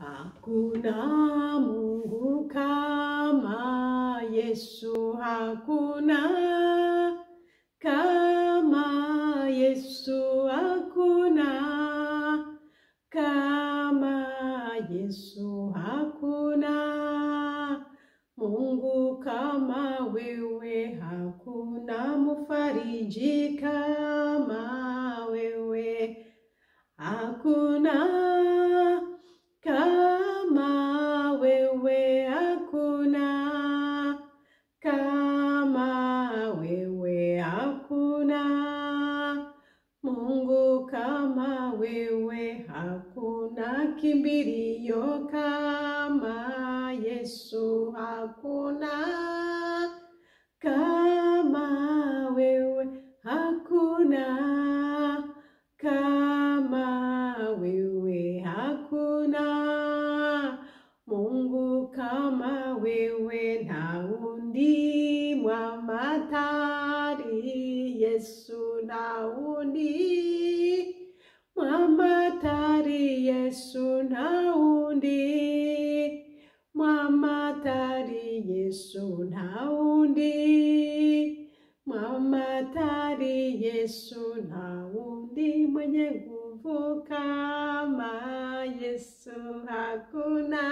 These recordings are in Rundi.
Hakuna Mungu kama Yesu, hakuna kama Yesu, hakuna kama Yesu, hakuna Mungu kama wewe, hakuna mufariji kama wewe, hakuna kama wewe, hakuna kama wewe, hakuna Mungu kama wewe, hakuna kimbilio kama Yesu, hakuna kama wewe, hakuna kama wewe, hakuna Mungu kama wewe, naundi mwamatari Yesu, naundi mwamatari Yesu, naundi mwamatari Yesu, naundi mwamatari Yesu, naundi mwenye nguvu kama Yesu, hakuna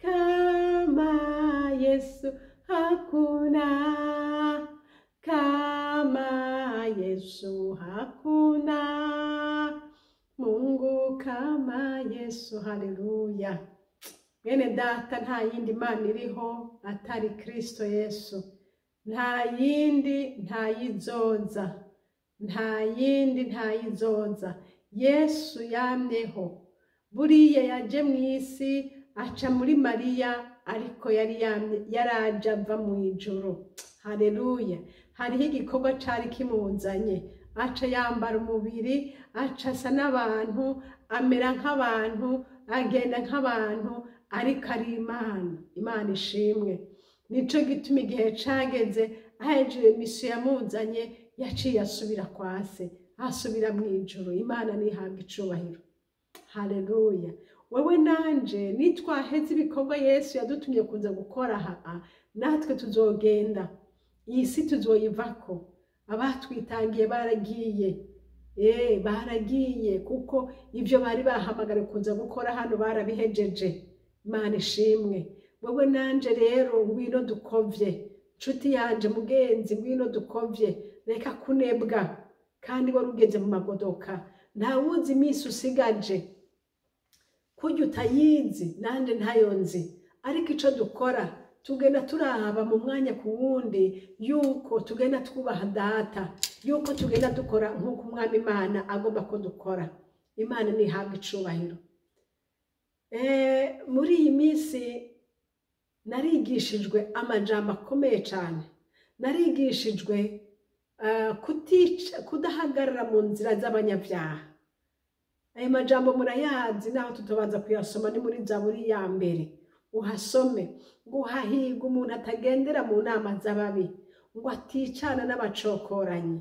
kama Yesu, hakuna kama Yesu, hakuna Mungu kama Yesu. Haleluya. Mwene data, nta yindi Mana iriho atari Kristo Yesu, nta yindi, nta yizoza, nta yindi, nta yizoza. Yesu yamyeho, buriya yaje mu isi aca muri Mariya, ariko yari yamye, yaraje ava mu ijuru. Haleluya. Hariho igikorwa cari kimuzanye, aca yambara umubiri, aca asa n'abantu, amera nk'abantu, agenda nk'abantu, ariko ari Imana. Imana ishimwe. Nico gituma igihe cageze ahejeje misiyo yamuzanye, yaciye asubira kwa se, asubira mu ijuru. Imana nihabwa icubahiro. Haleluya. Wewe nanje nitwaheza ibikorwa Yesu yadutumye kuza gukora aha, natwe tuzogenda, iyi si tuzoyivako. Abatwitangiye baragiye, baragiye, kuko ibyo bari bahamagara kuza gukora hano barabihejeje. Imana ishimwe. Wewe nanje rero ngwino dukovye, nshuti yanje, mugenzi, ngwino dukovye. Reka kunebwa, kandi wari ugeze mu magodoka, ntawuzi iminsi usigaje, kurya utayizi nanje ntayo nzi. Ariko ico dukora, tugenda turaba mu mwanya ku wundi yuko tugenda twubaha data, yuko tugenda dukora nk'uko umwami Imana agomba ko dukora. Imana ntihabwa icubahiro. Muri iyi minsi narigishijwe amajambo akomeye cyane. Narigishijwe kudahagarara mu nzira z'abanyabyaha. Ayo majambo murayazi, naho tutabanza kuyasoma, ni muri Zaburi ya mbere, uhasome. Ngo hahirwa umuntu atagendera mu nama z'ababi, ngo aticana n'abacokoranyi,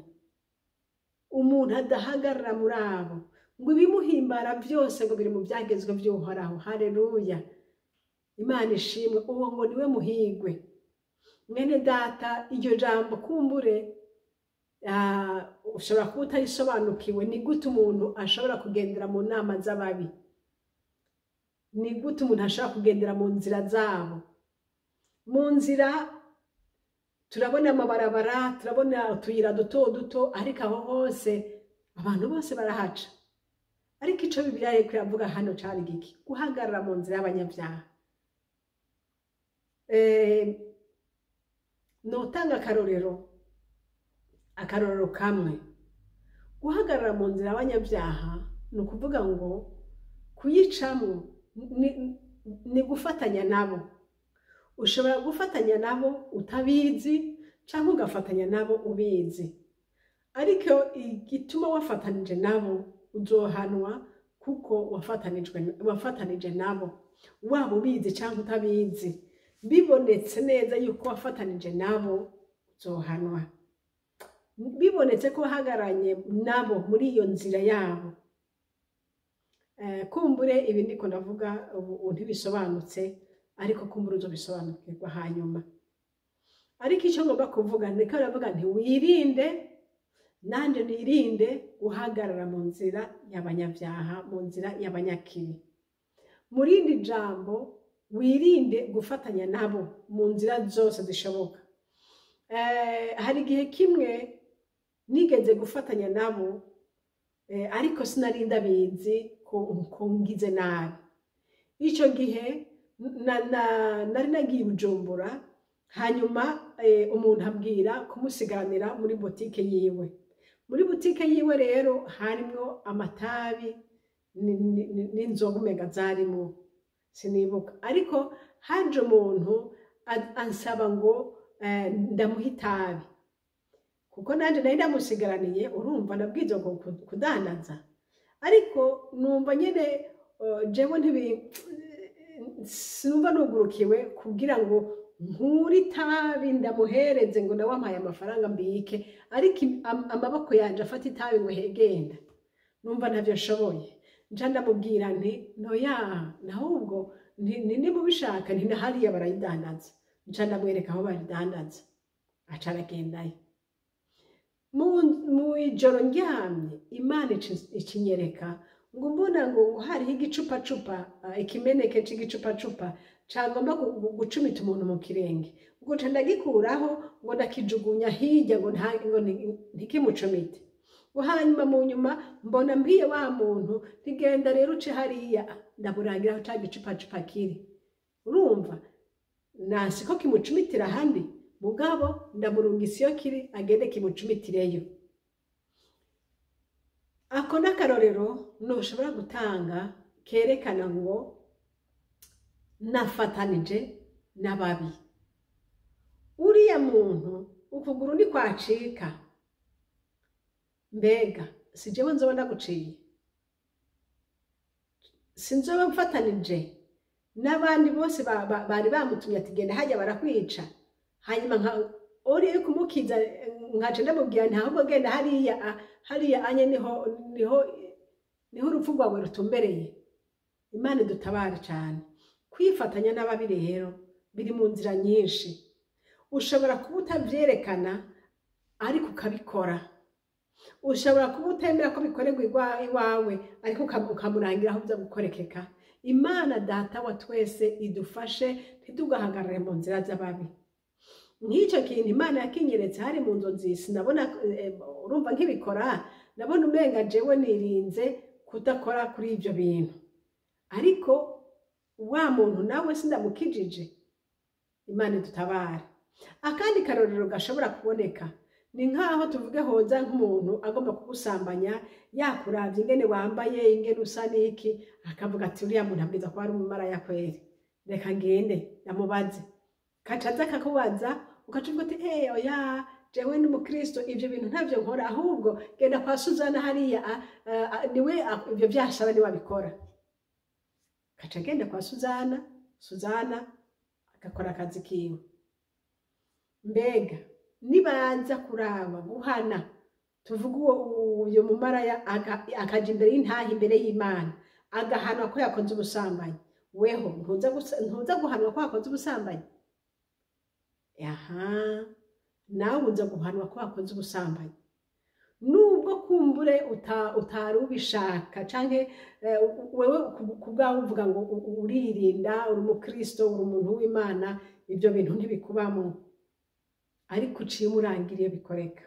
umuntu adahagarara muri abo, ngo ibimuhimbara byose ngo biri mu byagezwe by'Uhoraho. Haleluya. Imana ishimwe. Uwo ngo niwe muhigwe. Mwene data, iryo jambo kumbure ushobora kuba utarisobanukiwe. Ni gute umuntu ashobora kugendera mu nama z'ababi? Ni gute umuntu ashobora kugendera mu nzira zabo? Mu nzira turabona amabarabara, turabona utuyira duto duto, ariko aho hose abantu bose barahaca. Ariko ico Bibiliya yariko iravuga hano cari giki? Guhagarara mu nzira y'abanyabyaha. Notanga akarorero kamwe. Guhagarara mu nzira y'abanyabyaha ni ukuvuga ngo kuyicamo ni gufatanya nabo. Ushobora gufatanya nabo utabizi, cyangwa ugafatanya nabo ubizi, ariko igituma wafatanije nabo uzohanwa, kuko wafatanije nabo, waba ubizi cyangwa utabizi. Bibonetse neza yuko wafatanije nabo, uzohanwa. Bibonetse ko wahagaranye nabo muri iyo nzira yabo. Kumbure ibi ndiko ndavuga ubu ntibisobanutse, ariko kumbure uzobisobanukirwa hanyuma. Ariko icyo ngomba kuvuga, niko ndavuga nti wirinde, nanje nirinde guhagarara mu nzira y'abanyabyaha, mu nzira y'abanyakibi. Mu rindi jambo, wirinde gufatanya nabo mu nzira zose zishoboka. Hari igihe kimwe nigeze gufatanya nabo, ariko sinari ndabizi ko ngize nabi. Icyo gihe nari nagiye i Bujumbura, hanyuma umuntu ambwira kumusigaranira muri botike yiwe. Muri butike yiwe rero harimwo amatabi n'inzoga, umenga zarimwo, sinibuka. Ariko haje umuntu ansaba ngo ndamuha itabi, kuko nanjye nari ndamusigaraniye. Urumva nabwirizwa kudandaza, ariko numva nyine jewe sinumva nugurukiwe kugira ngo nkure itabi ndamuhereze ngo nawe ampaye amafaranga mbike, ariko amaboko yanje afata itabi ngo hegenda, numva ntavyo nshoboye. Nca ndamubwira nti noya, nahubwo niba ubishaka nti na hariya barayidandaza. Nca ndamwereka aho bayidandaza, aca aragendayo. Mu ijoro ndyamye, Imana ikinyereka ngo mbona ngo hariho igicupacupa, ikimeneke c'igicupacupa cagomba gucumita umuntu mu kirenge, ngo nca ndagikuraho, ngo ndakijugunya hirya, ngo ntikimucumite. Ngo hanyuma mu nyuma mbona mbwiye wa muntu ntigenda rero uce hariya, ndamurangira aho ca gicupacupa kiri. Urumva nasi ko kimucumitira ahandi, mugabo ndamurungisa iyo kiri agende kimucumitireyo. Ako n'akarorero ntushobora gutanga kerekana ngo nafatanije n'ababi. Uriya muntu ukuguru ntikwacika, mbega si jewe nzoba ndaguciye? Sinzoba mfatanije n'abandi bose bari bamutumye ati genda hajya barakwica, hanyuma nka uri kumukiza nkaca ndamubwira nti ahubwo genda hariya, hariya anye niho niho niho urupfu rwawe rutumbereye. Imana idutabare cyane. Kwifatanya n'ababi rero biri mu nzira nyinshi. Ushobora kuba utabyerekana ariko ukabikora. Ushobora kuba utemera ko bikorerwa iwawe, ariko ukamurangira aho uza gukorekeka. Imana Data wa twese idufashe ntitugahagarare mu nzira z'ababi. Nk'icyo kintu Imana yakinyeretse hari mu nzozi, sinabona urumva nk'ibikora, nabona umenga jewe nirinze kudakora kuri ibyo bintu, ariko wa muntu nawe sindamukijije. Imana idutabare. Akandi karorero gashobora kuboneka ni nk'aho tuvuge hoza nk'umuntu agomba kugusambanya, yakuravye ingene wambaye, ingene usa n'iki, akavuga ati uriya muntu abwiza kuba ari umumaraya kweri, reka ngende ndamubaze. Kacaza akakubaza, ukaca uvuga uti oya, jewe ni umukristo, ivyo bintu ntavyo nkora, ahubwo genda kwa Suzana hariya, niwe ivyo vyashaba niwe abikora. Kaca agenda kwa Suzana, Suzana agakora akazi kiwe. Mbega nibanza kuraba guhana, tuvuge uwo mumaraya akaja imbere y'intahe, imbere y'Imana, agahanwa ko yakoze ubusambanyi, weho ntuza guhanwa ko yakoze ubusambanyi? Aha nawe uza guhanwa ko wakoze ubusambanyi, nubwo kumbure utari ubishaka, canke wewe ku bwawe uvuga ngo uririnda, uri umukristo, uri umuntu w'Imana, ibyo bintu ntibikubamo, ariko uciye umurangira iyo bikoreka.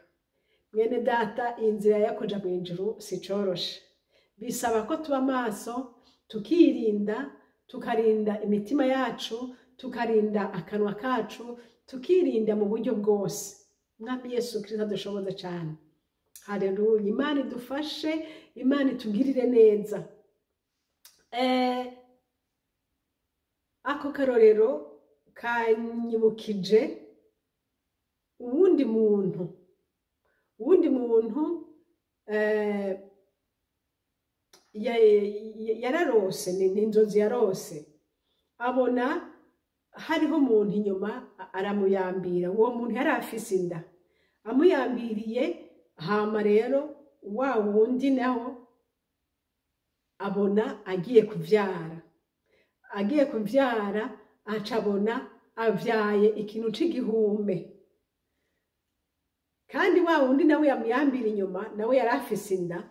Mwene Data, inzira yo kuja mu ijuru si coroshe. Bisaba ko tuba maso, tukirinda, tukarinda imitima yacu, tukarinda akanwa kacu, tukirinda mu buryo bwose. Mwami Yesu Kristo adushoboze cyane. Haleluya. Imana idufashe, Imana itugirire neza. Ako karorero kanyibukije uwundi muntu yararose, ni inzozi yarose, abona hariho umuntu inyuma aramuyambira. Uwo muntu yari afise inda, amuyambiriye. Hama rero wa wundi naho Abona agiye kuvyara, agiye kuvyara, aca abona avyaye ikintu c'igihume. Kandi wa wundi nawe yamuyambira inyuma, nawe yari afise inda,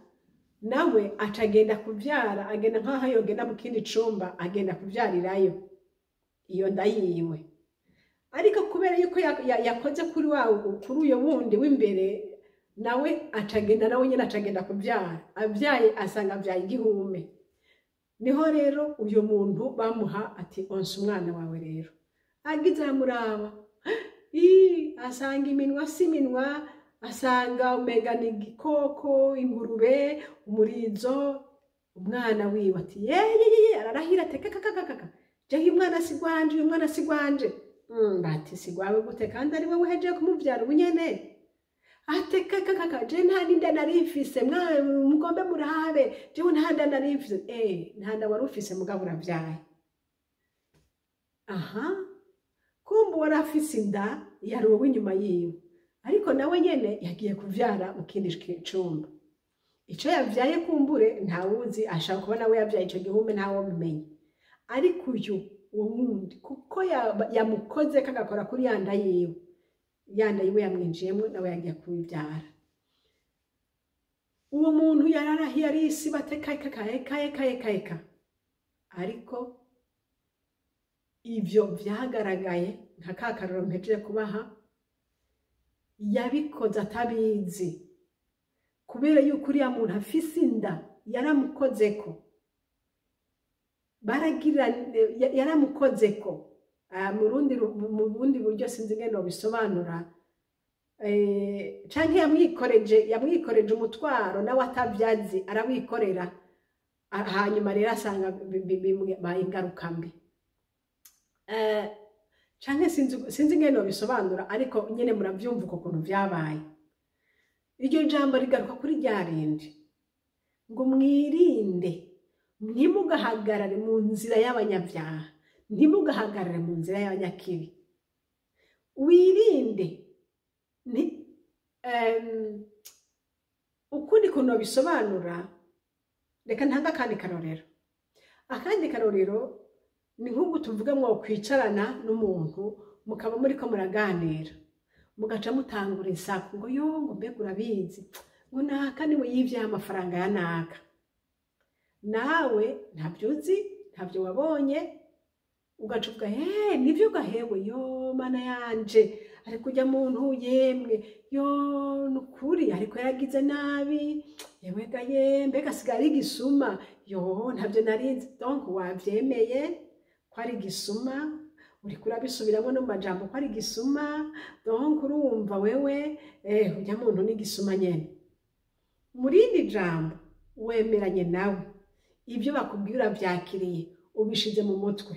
nawe aca agenda kuvyara, agenda nk'aho yogenda mu kindi cumba, agenda kuvyarirayo iyo nda yiwe. Ariko kubera yuko yakoze kuri wa kuri uyo wundi w'imbere, nawe aca agenda, nawe nyene aca agenda kuvyara. Avyaye, asanga avyaye igihume. Niho rero uyo muntu bamuha ati: "Onsa umwana wawe." Rero agize aramuraba, ii, asanga iminwa si iminwa, asanga umenga ni igikoko, ingurube, umurizo. Umwana wiwe ati: "Yeyeyeye!" Ararahira ati: "Kakakakaka, jewe uyu mwana si gwanje, uyu mwana si gwanje." Bati: "Si gwawe gute kandi ari wowe uhejeje kumuvyara ubu nyene?" Ate: "Kakakaka, je nta n'inda nari mfise, mugombe murabe, jewe nta nda nari mfise." Nta nda wari ufise, mugabo uravyaye. Aha kumva wari afise inda yari uwo w'inyuma yiwe, ariko nawe nyene yagiye kuvyara mu kindi cumba. Ico yavyaye kumbure ntawuzi, ashaka kuba nawe yavyaye ico gihume, ntawo bimenya. Ariko uyu uwo wundi, kuko yamukoze kagakora kuri ya nda yiwe, ya nda yiwe yamwinjiyemo, nawe yagiye kubivyara. Uwo muntu yararahiye, arisiba ate: "Kayeka, kayeka, kayeka, kayeka." Ariko ivyo vyagaragaye nka ka karoro mpejeje kubaha, yabikoze atabizi, kubera yuko uriya muntu afise inda yaramukozeko, baragira yaramukozeko. Mu bundi buryo sinzi ingene nobisobanura, canke yamwikoreje umutwaro nawe atavyazi, arawikorera. Hanyuma rero asanga bimubaye ingaruka mbi. Canke sinzi ingene nobisobanura, ariko nyene muravyumva uko kuntu vyabaye. Iryo jambo rigaruka kuri rya rindi ngo: "Mwirinde, ntimugahagarare mu nzira y'abanyabyaha, ntimugahagarare mu nzira y'abanyakibi." Wirinde ni ukundi kuntu babisobanura. Reka ntange akandi karorero. Akandi karorero ni nk'ubu tuvuga mwo kwicarana n'umuntu, mukaba muriko muraganira, mugaca mutangura insaku ngo: "Yo," ngo: "mbega urabizi," ngo: "naka niwe yivye amafaranga ya naka." Nawe ntabyo uzi, ntabyo wabonye, ugaca uvuga: "He, nivyo gahewe? Yo mana yanje, ariko ujya muntu yemwe, yo nukuri, ariko yaragize nabi, yewe ga ye, mbega asigaye ari igisuma, yo ntabyo narinzi." Donc wavyemeye ko ari igisuma, uriko urabisubiramo no mu majambo ko ari igisuma. Donc urumva wewe, ujya muntu ni igisuma nyene. Mu rindi jambo, wemeranye nawe, ibyo bakubwira uravyakiriye, ubishize mu mutwe.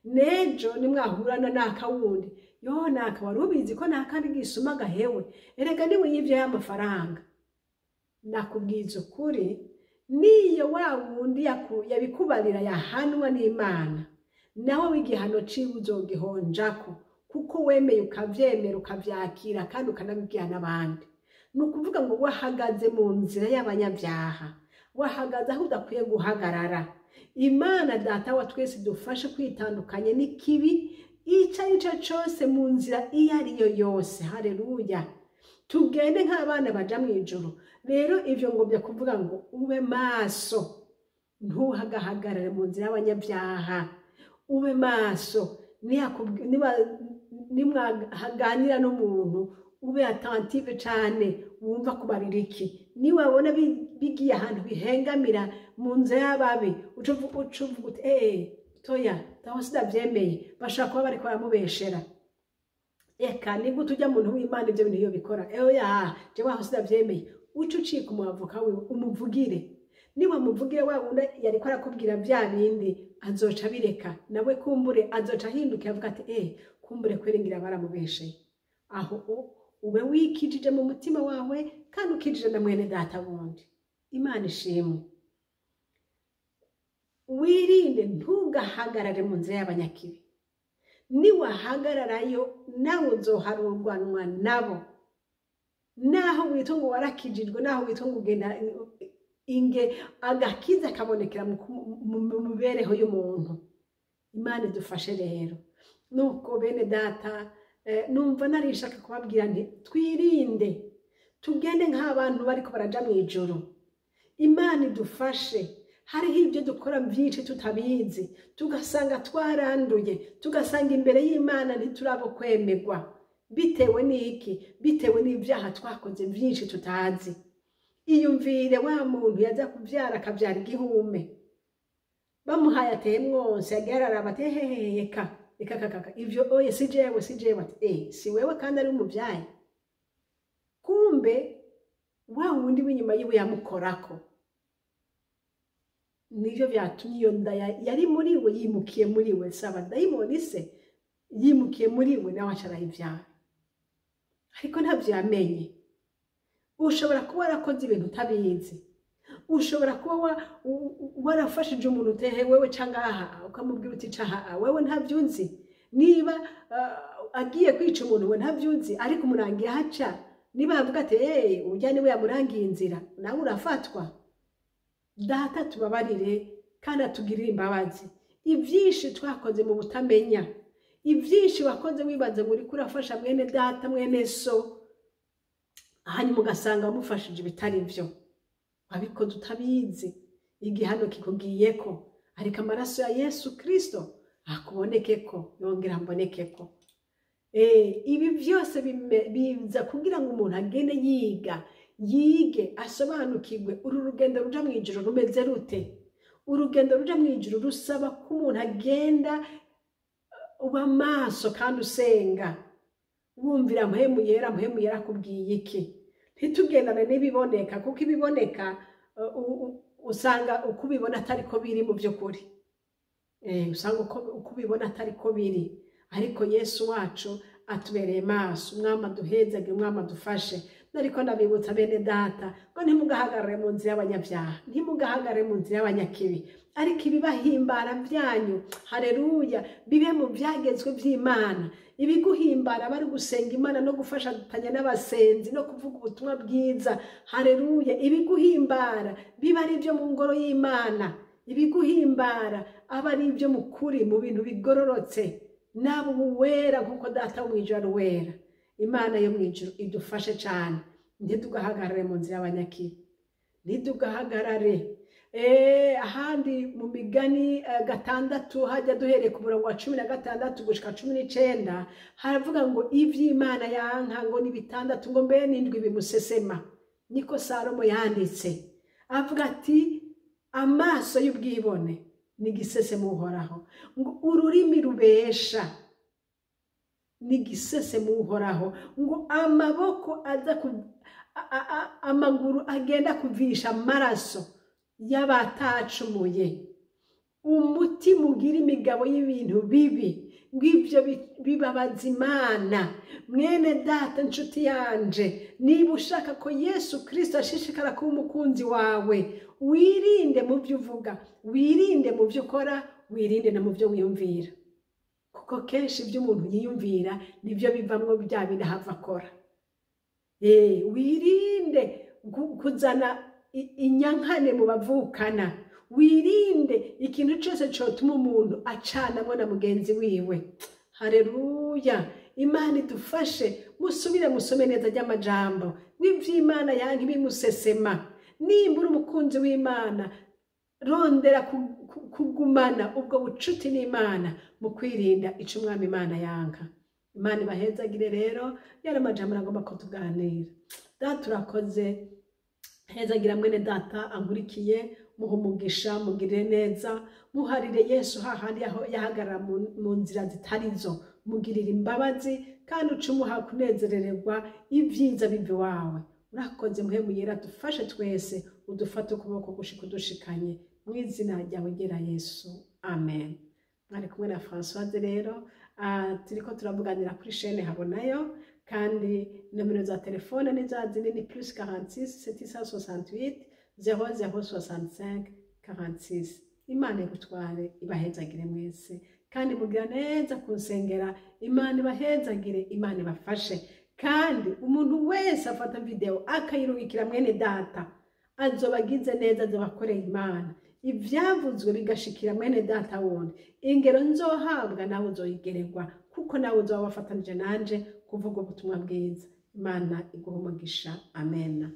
Nejo nimwahurana naka wundi: "Yo naka, wari ubizi ko naka ari igisuma gahewe? Erega niwe yivye y'amafaranga." Nakubwiza ukuri, niyo wa wundi yabikubarira yahanwa n'Imana, nawe w'igihano ciwe uzogihonjako, kuko wemeye, ukavyemera, ukavyakira, kandi ukanabibwira n'abandi. Ni ukuvuga ngo wahagaze mu nzira y'abanyabyaha, wahagaze aho udakwiye guhagarara. Imana Data wa twese dufashe kwitandukanya n'ikibi icyo ari cyo cyose, mu nzira iyo ari yo yose. Hareruya! Tugende nk'abana baja mu ijuru. Rero ivyo ngomvya kuvuga ngo ube maso, ntuhagahagarare mu nzira y'abanyabyaha. Ube maso, nimwaganira n'umuntu ube attentive cane, wumva kubarira iki. Niwabona bigiye ahantu bihengamira mu nzira y'ababi, uca uvuga uti: "Eh, toya, taho sidavyemeye, bashobora kuba bariko baramubeshera. Eka ni gute ujya muntu w'Imana ivyo bintu iyo bikora? Oya, jewe aho sidavyemeye." Uce ucika umwavoka wiwe, umuvugire. Niwamuvugire, wa wundi yariko arakubwira vya bindi azoca abireka nawe. Kumbure azoca ahinduka avuga ati: "Eh, kumbure kweri ngira baramubesheye." Aho ube wikijije mu mutima wawe, kandi ukijije na mwene data wundi. Imana ishimwe. Wirinde, ntugahagarare mu nzira y'abanyakibi. Niwahagararayo, nawe uzoharurwanwa nabo, naho witwa ngo warakijijwe, naho witwa ngo ugenda. Inge agakiza kabonekera mu mibereho y'umuntu. Imana idufashe rero. Nuko bene data, numva narishaka kubabwira nti twirinde, tugende nk'abantu bariko baraja mu ijuru. Imana idufashe. Hariho ibyo dukora byinshi tutabizi, tugasanga twaranduye, tugasanga imbere y'Imana ntiturabo kwemerwa. Bitewe n'iki? Bitewe n'ibyaha twakoze byinshi tutazi. Iyumvire wa muntu yaza kubyara akabyara igihume, bamuhaye ateye mwose, yageraraba ati hehehe eka eka kaka, ivyo oye si jewe, si jewe. Ati si wewe kandi ari umubyaye. Kumbe wa wundi w'inyuma yiwe yamukorako, nivyo vyatumye iyo nda yari muri we yimukiye muri we. Saba dayimoni se yimukiye muri we, nawe aca arayivyara, ariko ntavyo yamenye. Ushobora kuba warakoze ibintu utabizi, ushobora kuba warafashije umuntu utehe wewe canke aha, ukamubwira uti caha wewe ntavyo nzi. Niba agiye kwica umuntu we ntavyo nzi, ariko umurangiye ahaca, niba avuga ati urya niwe yamurangiye inzira, nawe urafatwa. Data tubabarire kandi atugirire imbabazi. Ivyinshi twakoze mu butamenya, ivyinshi wakoze wibaza ngo uriko urafasha mwene data mwene so, hanyuma ugasanga wamufashije ibitari vyo, wabikoze utabizi, igihano kikugiyeko. Ariko amaraso ya Yesu Kristo akubonekeko, yongera ambonekeko. Ibi vyose biza kugira ngo umuntu agende yiga, yige asobanukirwe uru rugendo ruja mu ijuru rumeze rute. Urugendo ruja mu ijuru rusaba ko umuntu agenda uba maso kandi usenga, wumvira mpemu yera, mpemu yera akubwiye iki. Ntitugendane n'ibiboneka, kuko ibiboneka usanga uko ubibona atari ko biri mu by'ukuri. Usanga uko ubibona atari ko biri, ariko Yesu wacu atubereye maso. Umwami aduhezage, umwami adufashe. Nariko ndabibutsa bene data ngo ntimugahagarare mu nzira y'abanyabyaha, ntimugahagarare mu nzira y'abanyakibi, ariko ibibahimbara byanyu, haleluya, bibe mu byagezwe by'Imana. Ibiguhimbara bari gusenga Imana no gufashatanya n'abasenzi no kuvuga ubutumwa bwiza, haleluya. Ibiguhimbara biba ari ibyo mu ngoro y'Imana, ibiguhimbara aba ari ibyo mu kuri, mu bintu bigororotse, nabo uwera nkuko data wo mu ijuru ari uwera. Imana yo mu ijuru idufashe cyane, ntitugahagarare mu nzira y'abanyakibi, ntitugahagarare. Ahandi mu migani 6 hajya duhereye ku murongo wa 16 gushika 19, haravuga ngo ivy'Imana yanka ngo ni 6, ngo mbe n'indwi bimusesema. Niko Salomo yanditse, avuga ati amaso y'ubwibone ni gisesema Uhoraho, ngo ururimi rubesha ni gisesema Uhoraho, ngo amaboko aza amaguru agenda kuvisha amaraso y'abatacumuye, umutima ugira imigabo y'ibintu bibi, ngo ivyo bibabaza Imana. Mwene data nshuti yanje, niba ushaka ko Yesu Kristo ashishikara kuba umukunzi wawe, wirinde mu byo uvuga, wirinde mu byo ukora, wirinde no mu byo wiyumvira, kuko kenshi ibyo umuntu yiyumvira nibyo bivamwo bya bindi ahava akora. Wirinde kuzana inyankane mu bavukana, wirinde ikintu cyose cyotuma umuntu acanamwo na mugenzi wiwe. Haleluya, Imana idufashe. Musubire musome neza ry'amajambo w'ivy'Imana yanka ibimusesema. Nimba uri umukunzi w'Imana, rondera kugumana ubwo bucuti n'Imana mu kwirinda ico Umwami Imana yanka. Imana ibahezagire. Rero yari amajambo agomba ko tuganira. Data urakoze, hezagira mwene data ankurikiye, muha umugisha, mugirire neza, muharire Yesu hahandi yahagarara mu nzira zitarizo, mugirire imbabazi kandi uce umuha kunezerererwa ibyiza biva iwawe. Urakoze mpemu yera, dufashe twese, udufate ukuboko gushika udushikanye mu izina ryawe ryera Yesu, amen. Mwari kumwe na Françoise rero, turiko turavuganira kuri chaîne Habonayo, kandi nomero za telefone ni za zindi ni +46 768 0065 46. Imana igutware, ibahezagire mwese, kandi mugira neza kunsengera. Imana ibahezagire, Imana ibafashe. Kandi umuntu wese afata video akayirungikira mwene data Azoba agize neza, azoba akoreye Imana. Ivyavuzwe bigashikira mwene data wundi, ingero nzohabwa nawe uzoyigererwa, kuko nawe uzoba wafatanije nanje kuvuga ubutumwa bwiza. Imana iguha umugisha. Amena.